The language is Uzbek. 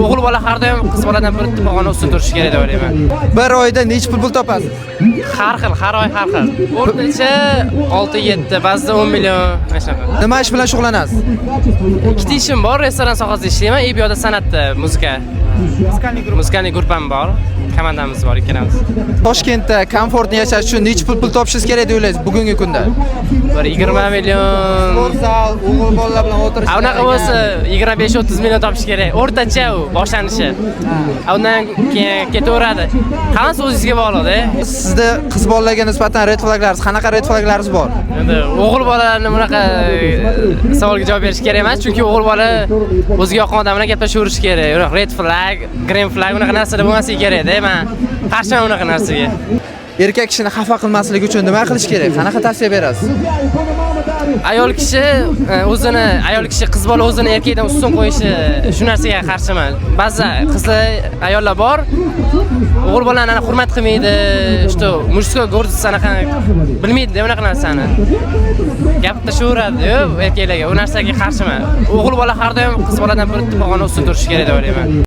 O'g'il bola har doim qiz boladan bir pog'ona ustun turishi kerak deb o'ylayman. Bir oyda necha pul topasiz? Har xil, har oy har xil. O'rtacha 6-7, ba'zida 10 million, mana shunaqa. Nima ish bilan shug'ullanasiz? Ikkita ishim bor, restoran sohasida ishlayman, и bu yoqda san'atda, muzika. Музыкальный gruppam bor, komandamiz bor ikkalamiz. Toshkentda комфортно yashash uchun necha pul topishingiz kerak deb o'ylaysiz bugungi kunda? Bir 20 million. Sportzal, o'g'il bolalar bilan o'tirish. A, unaqa bo'lsa 25-30 million topish kerak. O'rtacha u boshlanishi. A, undan keyin ketaveradi. Hammasi o'zingizga bog'liq-da. Sizda qiz bolalarga nisbatan red flaglaringiz, qanaqa red flaglaringiz bor? Endi o'g'il bolalarni bunaqa savolga javob berish kerak emas, chunki o'g'il bola o'ziga yoqqan odam bilan gaplashaverishi kerak. Yo'q, red flag, green flag unaqa narsalar bo'lmasligi kerak-da. Men qarshiman unaqa narsaga. Erkak kishini xafa qilmaslik uchun nima qilish kerak? Qanaqa tavsiya berasiz? Ayol kishi o'zini, ayol kishi, qiz bola o'zini erkakdan ustun qo'yishi, shu narsaga qarshiman. Ba'zi qizlar, ayollar bor, o'g'il bolani anaqa hurmat qilmaydi, что мужской гордость anaqa bilmaydi unaqa narsani. Gapirib tashlayveradi erkaklarga. U narsaga qarshiman. O'g'il bola har doim qiz boladan bir pog'ona ustun turishi kerak deb o'ylayman.